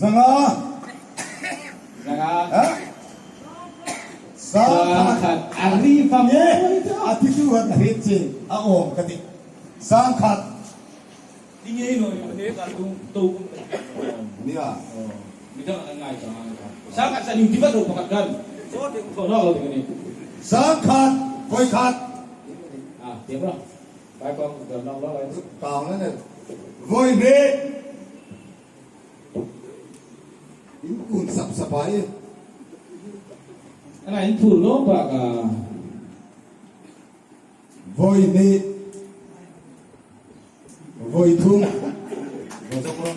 Zanga. Zanga. Ha? Sangkhat. A ri fam. A ti tu han hrit chi a awm ka ti. Sangkhat. Ti ngei lo he ka tu to. Nia. Midang an ngai chang ang kha. Sangkhat sa ni ti vat ro pakhat kan. Tho na lo ding ani. Sangkhat voi khat. Ah, tiam ra. Bai kong dam nong lo lai. Tang na ne. Voi hne. In kun sap sap ai. Ana in phul lo ba ka. Voi ni. Voi thum. Voi zong ro.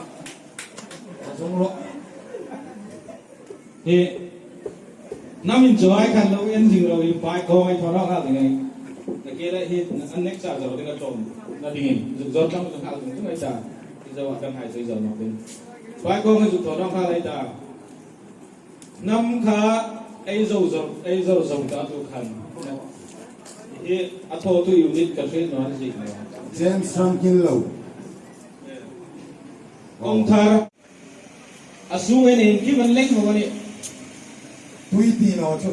Voi zong ro. Hi nam in cho ai khan lo en jing ro i pai kong ai thora kha ding ai. Na ke la hi an nek cha zo ding a tom na ding in zuk zo tlang zuk hal ding ai ta. Zo kan hai zoi zo nok din. Pai kong ai zuk thora kha lai ta. Nam kha ei zo zo ei zo zo ta tu khan. Hi a tho tu unit ka hre no an zik no. James Rankin lo. Kong thar a sung en in kim an leng mo ani. Tui ti no chu.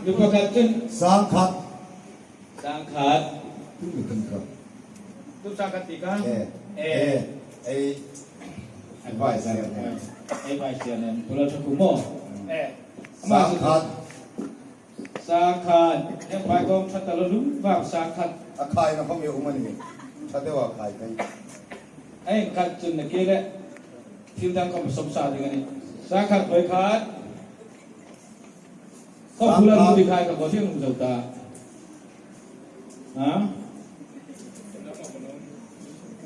Nu pakhat chun Sangkhat. Sangkhat. Tu mi kan kha. Tu sangkhat ti ka? E. E. E. Advice. Advice nen. Pula thaku mo. E. Sangkhat. Sangkhat. Heng pai kong that lo lum vang sangkhat. A khai na khom ye umani. Thatewa khai kai. Ai khat chun na ke le thil dang kom som sa ding ani. Sangkhat voi khat. Ko pula mu di khai ka ko thiang um zo ta. Ha?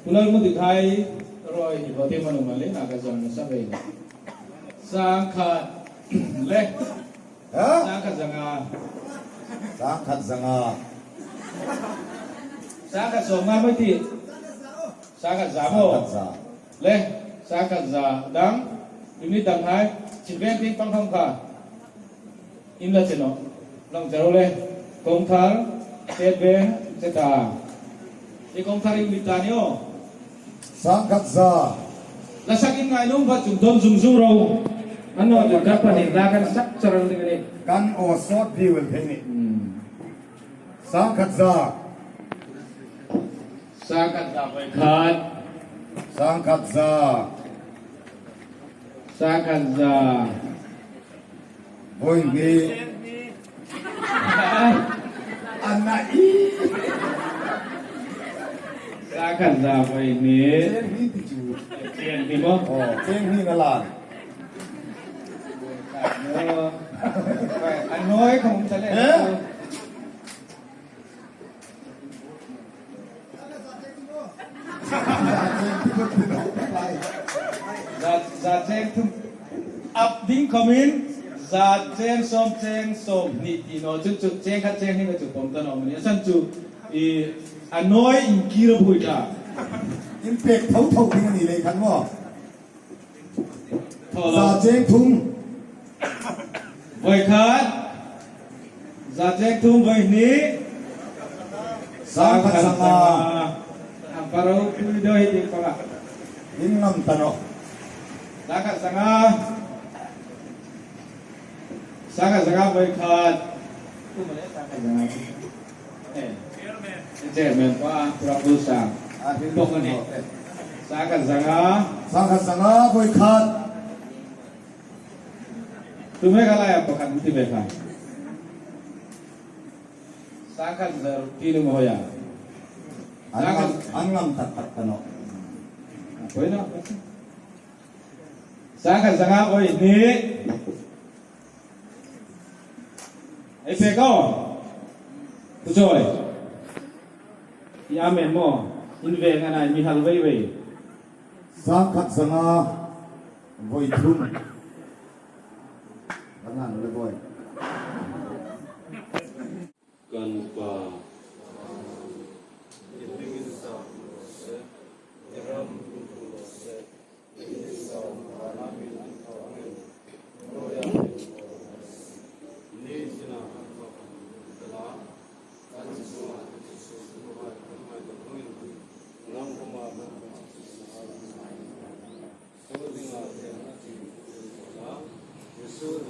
Pula mu di khai roi hi ko thiang manu male na ka zong na sa ve. Sangkhat le. Ha? Sangkhat zanga. Sangkhat zanga. Sangkhat som nga mai ti. Sangkhat za mo. Sangkhat za. Le sangkhat za dang unit dang hai chimven ting pang kham kha. In la cheno long charo le kong thar tet veng cheta. I kong thar in ta ni o. Sangkhat za. La sak in ngai lung ba chung don zung zung ro. Ano tu ka panin la kan sak charal ding ani. Kan o sot view el thei ni. Sangkhat za. Sangkhat za voi khat. Sangkhat za. Sangkhat za. Voi hni. Anna i. Sangkhat za voi hni. Cheng hni ti chu. Cheng hni mo. Oh, cheng hni na lan. Anh nói không sẽ lẽ. Za cheng thum up ding khomin za cheng som cheng som ni ti no chun chu cheng khat cheng ni ka chu pom ta no mani asan chu i anoi in kira bhui ta In pek tho tho ding ani lei khan mo. Tho Za lo cheng thum. Voi khat za cheng thum voi ni Sangkhat sanga. Amparo pui doi ding panga. In ngam tano. Sangkhat sanga. Sangkhat sanga voi khat. Tu male sangkhat sanga. Eh. Chairman pa Prabhu sang. Bok ani. Sangkhat sanga. Sangkhat sanga voi khat. Tu me kala ya pakhat ti ve kha. Sangkhat zar ti lu mo ya. An ngam an ngam tak tak tano. Poi na. Sangkhat sanga oi ni. Ai pe ko. Tu choi. Ya men mo in ve nga nai mi hal vei vei. Sangkhat sanga voi thum. Kan le voi. Kan pa. Zu,